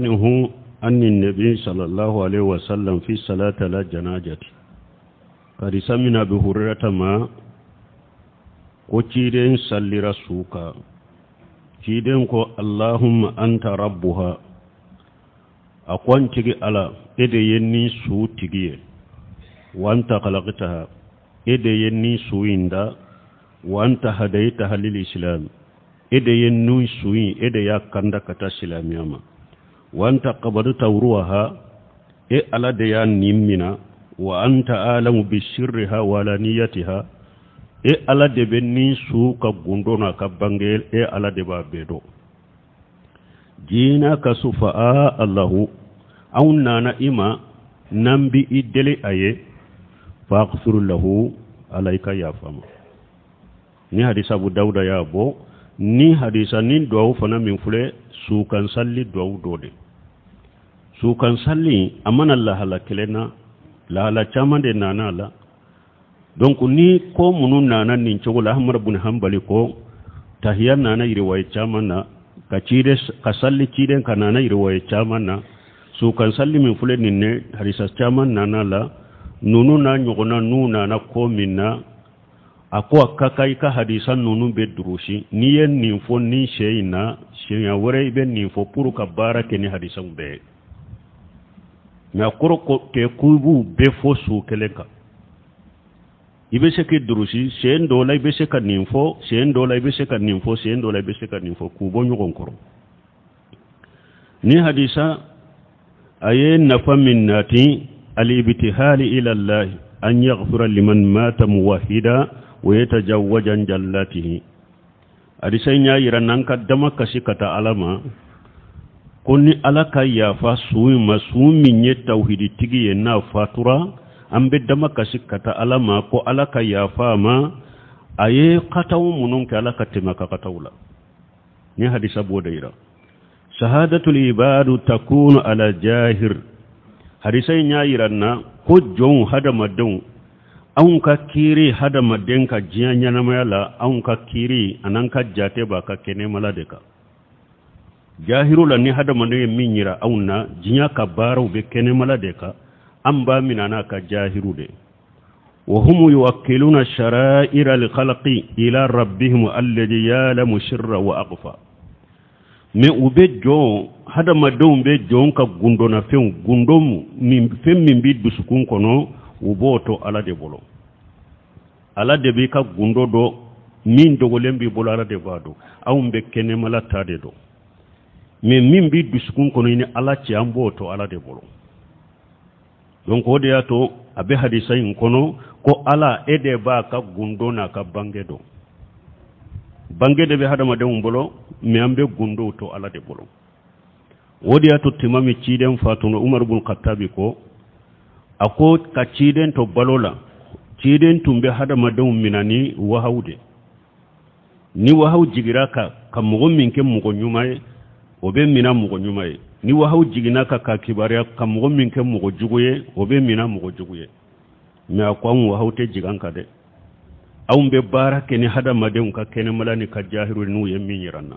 Anhu an nabi sallallahu alaihi wasallam fi salati ala janajati. Hadisa mina Abi Hurairata ma ko ciden sallira su kan, ciden ko Allahumma anta rabbuha, a ko n tigi Ala, e de ye nin su tigi ye, wa anta khalaqtaha, e de ye nin su in da, wa anta hadaytaha lil islam, e de ye nin su in, e de y'a kanda ka taa silamɛya ma, wa anta qabadta ruwaha, e Ala de y'a nin mina, wa anta alamu bi sirriha wa alaniyatiha, e Ala de bɛ nin su ka gundo n'a ka bange, e Ala de b'a bɛɛ dɔn. Jinaka sufa'a Allahu, anw nana i ma n'an bi i deli a ye, faghfir lahu, Ala i ka yafa ma. Ni hadisa Abu Dawuda y'a bɔ, ni hadisa ni duwawu fana min filɛ, sukan salli duwawu dɔ de. Sukan salli a mana lahala kelen na, lahala caman de nana a la. Donc ni ko minnu nana nin cogo la, Ahmad bin Hanbali ko tahiya nana riwaye caman na, ka ciden, ka salli ciden ka nana riwaye caman na, sukan salli min filɛ nin ne, hadisa caman nana la, ninnu n'a ɲɔgɔnna n'u nana ko min na, a ko a ka kan i ka hadisa ninnu bɛ durusi, n'i ye nin fɔ nin sɛ in na, siɲɛ wɛrɛ i bɛ nin fɔ pour ka baara kɛ ni hadisaw bɛɛ ye. Mais a kɔrɔ ko tɛ k'u b'u bɛɛ fɔ su kelen kan. I bɛ se k'i durusi siɲɛ dɔw la, i bɛ se ka nin fɔ siɲɛ dɔw la, i bɛ se ka nin fɔ siɲɛ dɔw la, i bɛ se ka nin fɔ, k'u bɔ ɲɔgɔn kɔrɔ. Ni hadisa a ye nafa min nati, al-ibtihali ila Allah an yaghfira liman mata muwahhida wa yatajawwaja an jallatihi. Hadisa in y'a yira n'an ka dama kasi ka taa Ala ma, ko ni Ala ka yafa su in ma, su min ye tawhiditigi ye n'a fatura, an bɛ dama kasi ka taa Ala ma ko Ala ka yafa a ma, a ye kataw minnu kɛ Ala ka tɛmɛ a ka kataw la. Ni hadisa b'o de yira. Shahadatul ibadu takunu ala jahir. Hadisa in y'a yira n na ko jɔnw hadamadenw, anw ka kiiri hadamaden ka diɲɛ ɲɛnamaya la, anw ka kiiri an'an ka jate b'a ka kɛnɛmala de kan. Jahiru la ni hadamaden ye min yira anw na, diɲɛ ka baaraw bɛ kɛnɛmala de kan, an b'a minɛ n'a ka jahiru de. Wa hum yuwakkiluna shara'ira al-khalqi ila rabbihim alladhi ya'lamu sirra wa akhfa. Mais u bɛ jɔn, hadamadenw bɛ jɔn ka gundonafɛnw, gundo min, fɛn min b'i dusukun kɔnɔ, u b'o to Ala de bolo. Ala de b'i ka gundo dɔn, min dogolen b'i bolo Ala de b'a dɔn. Anw bɛ kɛnɛmala ta de dɔn. Mais min b'i dusukun kɔnɔ i ni Ala cɛ, an b'o to Ala de bolo. Donc o de y'a to a bɛ hadisa in kɔnɔ ko Ala e de b'a ka gundo n'a ka bange dɔn. Bange de bɛ hadamadenw bolo, mais an bɛ gundow to Ala de bolo. O de y'a to tuma min ciden fatuna, Umar bun Khattabi ko, a ko ka ciden to balo la, ciden tun bɛ hadamadenw minɛ ni wahawu de. Ni wahawu jigira ka mɔgɔ min kɛ mɔgɔ ɲuman ye, o bɛ minɛ mɔgɔ ɲuman ye. Ni wahawu jiginna ka kibaruya ka mɔgɔ min kɛ mɔgɔ jugu ye, o bɛ minɛ mɔgɔ jugu ye. Mais a ko anw wahawu tɛ jigin an kan dɛ. Anw bɛ baara kɛ ni hadamadenw ka kɛnɛmala ni ka jahiru n'u ye min yira n na.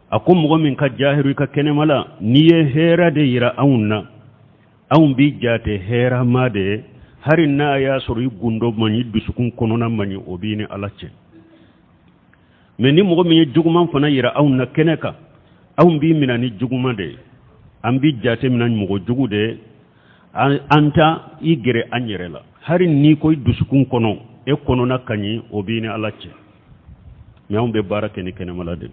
A ko mɔgɔ min ka jahiru i ka kɛnɛmala, n'i ye hɛrɛ de yira anw na, anw b'i jate hɛrɛma de ye, hali n'a y'a sɔrɔ i gundo man ɲi, i dusukun kɔnɔna man ɲi, o b'i ni Ala cɛ. Mais ni mɔgɔ min ye juguman fana yira anw na kɛnɛ kan, anw b'i minɛ ni juguman de ye, an b'i jate minɛ mɔgɔ jugu de ye, an ta i gɛrɛ an yɛrɛ la. Hali n'i ko i dusukun kɔnɔ, e kɔnɔna ka ɲi, o b'i ni Ala cɛ. Mais anw bɛ baara kɛ ni kɛnɛmala de.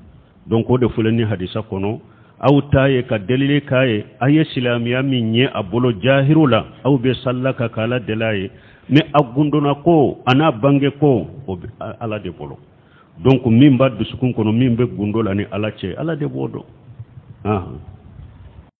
Donc o de filɛ ni hadisa kɔnɔ, aw ta ye ka delili k'a ye, a ye silamɛya min ye a bolo jahiru la, aw bɛ salla ka k'Ala deli a ye, mais a gundonna ko a n'a bange ko, o bɛ Ala de bolo. Donc min b'a dusukun kɔnɔ, min bɛ gundo la ni Ala cɛ, Ala de b'o dɔn.